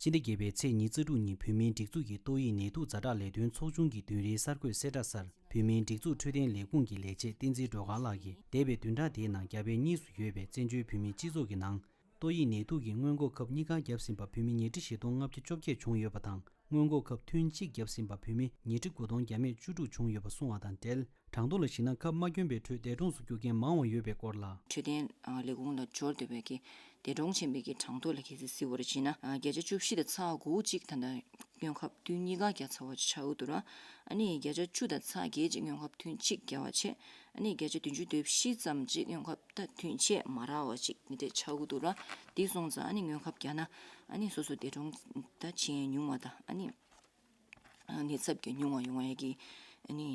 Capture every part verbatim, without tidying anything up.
ཕྱི་ཟླ་བརྒྱད་པའི་ཚེས་ཉི་ཤུ་རྩ་དྲུག་ཉིན་བོད་མིའི་སྒྲིག་འཛུགས་ཀྱི་ཏོག་དབྱིབས་ནད་དུག་ཛ་དྲག་ལས་དོན་ཚོགས་ཆུང་གི་བདུན་རེའི་གསར་འགོད་གསལ་བསྒྲགས་གསར། བོད་མིའི་སྒྲིག་འཛུགས་འཕྲོད་བསྟེན་ལས་ཁུངས་ཀྱི་ལས་བྱེད་བསྟན་འཛིན་སྒྲོལ་དཀར་ལགས་ཀྱིས་འདས་པའི་བདུན་ཕྲག་དེའི་ནང་རྒྱ་བལ་གཉིས་སུ་ཡོད་པའི་བཙན་བྱོལ་བོད་མིའི་སྤྱི་ཚོགས་ཀྱི་ནང་ཏོག་དབྱིབས་ནད་དུག་གི་སྔོན་འགོག་ཁབ་གཉིས་ཀ་བརྒྱབ་ཟིན་པ་བོད་མི་ཉིས་ཁྲི་བཞི་སྟོང་ལྔ་བརྒྱ་བཅོ་བརྒྱད་བྱུང་ཡོད་པ་དང་། སྔོན་འགོག་ཁབ་ཐུན་གཅིག་བརྒྱབ་ཟིན་པ་བོད་མི་ཉིས་ཁྲི་དགུ་སྟོང་བརྒྱ་མེད་བཅུ་དྲུག་བྱུང་ཡོད་པ་གསུངས་བ་དང་འབྲེལ། གྲངས་ཐོ་ལ་གཞིགས་ན་ཁབ་མ་གྱོན་པའི་ཁྲོད་འདས་གྲོངས་སུ་གྱུར་མཁན་མང་བ་ཡོད་པའི་སྐོར་ལ། འཕྲོད་བསྟེན་ལས་ཁུངས་ལ་འབྱོར་འདོད་པའི་གི་འདས་གྲོངས་ཕྱིན་པའི་གི་གྲངས་ཐོ་ལ་གལ་སྲིད་གཟིགས་པར་བྱས་ན། བརྒྱ་ཆ་བཅུ་བཞི་དང་ཚེག་དགུ་ཅིག་ད་ལྟ་སྔོན་ཁབ་ཐུན་གཉིས་ཀ་བརྒྱབ་ཚར་བ་ཅིག་ཆགས་ཀྱི་འདུག་ར། ཨ་ནི་བརྒྱ་ཆ་བཅུ་དང་ཚེག་བརྒྱད་ཅིག་སྔོན་ཁབ་ཐུན་གཅིག་བརྒྱབ་པ་བྱས། ཨ་ནི་བརྒྱ་ཆ་བདུན་ཅུ་དོན་བཞི་ཙམ་ཅིག་སྔོན་ཁབ་ད་ཐུན་ཆད་མ་རག་པ་ཅིག་འདི་འདྲས་ཆགས་ཀྱི་འདུག་ར། འདི་སོང་ཙང་ཨ་ནི་སྔོན་ཁབ་བརྒྱབ་ན་ཨ་ནི་སོ་སོ་འདས་གྲོངས་ད་ཕྱིན་ཉུང་བ་དང་ཨ་ནི་ནད་ཚབས་ཀྱི་ཉུང་བ་ཡོང་བའི་གི་ཨ་ནི་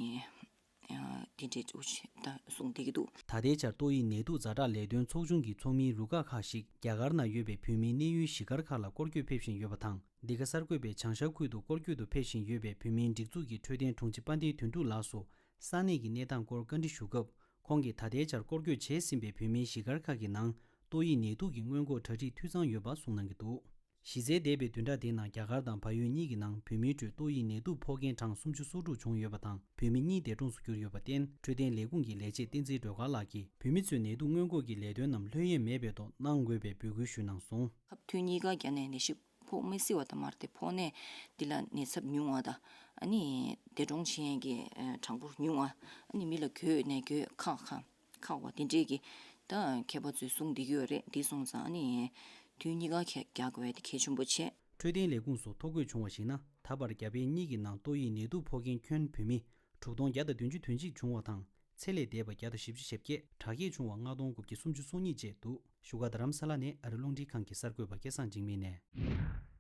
འདི་འདྲས་འདུག་ཅེས་ད་གསུངས་བསྡད་ཀྱི་འདུག། ད་ལྟའི་ཆར་ཏོག་དབྱིབས་ནད་དུག་ཛ་དྲག་ལས་དོན་ཚོགས་ཆུང་གི་ཚོགས་མིའི་རུ་ཁག་ཁག་ཞིག་རྒྱ་གར་ནང་ཡོད་པའི་བོད་མིའི་གནས་ཡུལ་གཞིས་སྒར་ཁག་ལ་སྐོར་སྐྱོད་ཕེབས་བཞིན་ཡོད་པ་དང་། འདི་ག་གསར་འགོད་པས་བྱང་ཤར་ཁུལ་དུ་སྐོར་སྐྱོད་དུ་ཕེབས་བཞིན་ཡོད་པའི་བོད་མིའི་སྒྲིག་འཛུགས་ཀྱི་འཕྲོད་བསྟེན་དྲུང་ཆེ་དཔལ་ལྡན་དོན་གྲུབ་ལགས་སུ་ས་གནས་ཀྱི་གནས་སྟངས་སྐོར་བཀའ་འདྲི་ཞུ་སྐབས། ཁོང་གིས་ད་ལྟའི་ཆར་སྐོར་སྐྱོད་བྱས་ཟིན་པའི་བོད་མིའི་གཞིས་སྒར་ཁག་གི་ནང་ཏོག་དབྱིབས་ནད་དུག་གི་སྔོན་འགོག་གྲ་སྒྲིག་འཐུས་ཚང་ཡོད་པ་གསུངས་གནང་གི་འདུག། གཞི་རྩའི་འདས་པའི་བདུན་ཕྲག་དེའི་ནང་རྒྱ་གར་དང་བལ་ཡུལ་གཉིས་ཀྱི་ནང་བོད་མིའི་ཁྲོད་ཏོག་དབྱིབས་ནད་དུག་ཕོག་མཁན་གྲངས་སུམ་ཅུ་སོ་དྲུག་བྱུང་ཡོད་པ་དང་། བོད་མི་གཉིས་འདས་གྲོངས་སུ་གྱུར་ཡོད་པར་བརྟེན། འཕྲོད་བསྟེན་ལས་ཁུངས་ཀྱི་ལས་བྱེད་བསྟན་འཛིན་སྒྲོལ་དཀར་ལགས་ཀྱིས་བོད་མི་ཚོས་ནད་དུག་སྔོན་འགོག་གི་ལས་དོན་རྣམས་ལྷོད་གཡེང་མེད་པའི་ཐོག་གནང་དགོས་པའི་འབོད་སྐུལ་ཞུས་གནང་སོང་། ཁབ་ཐུན་གཉིས་ཀ་བརྒྱབ་ནས་ནད་གཞི་ཕོག་མི་སྲིད་པ་དང་མ་རེད་དེ། ཕོག་ནས་འདི་ལ་ནད་ཚབས་ཉུང་བ་དང་། ཨ་ནི་འདས་གྲོངས་བྱེད་མཁན་གྱི་གྲངས་འབོར་ཉུང་བ། ཨ་ནི་མི་ལ་འགོས་ནས་འགོས་ཁག་ཁག་ཁག་པ་དེ་འདྲས་ཀྱི་ད་མཁས་པ་ཚོས་གསུངས་བསྡད་ཀྱི་ཡོད་རེད། འདི་སོང་ཙང་ཨ་ནི་ཐུན་གཉིས་ཀ་ག་རྒྱག་དགོས་པ་དེ་གལ་ཆེན་པོ་བྱས། འཕྲོད་བསྟེན་ལས་ཁུངས་སུ་ཐོ་འགོད་བྱུང་བར་གཞིགས་ན། ད་བར་རྒྱ་བལ་གཉིས་ཀྱི་ནང་ཏོག་དབྱིབས་ནད་དུག་ཕོག་མཁན་ཁྱོན་བོད་མི་དྲུག་སྟོང་བརྒྱ་དང་བདུན་ཅུ་དོན་གཅིག་བྱུང་བ་དང་། ཚེ་ལས་འདས་པ་བརྒྱ་དང་བཞི་བཅུ་ཞེ་བརྒྱད། དྲག་སྐྱེད་བྱུང་བ་ལྔ་སྟོང་དགུ་བརྒྱ་སུམ་ཅུ་སོ་གཉིས་བཅས་འདུག། བཞུགས་སྒར་རྡ་རམ་ས་ལ་ནས་ཨ་རི་རླུང་འཕྲིན་ཁང་གི་གསར་འགོད་པ་སྐལ་བཟང་འཇིགས་མེད་ནས།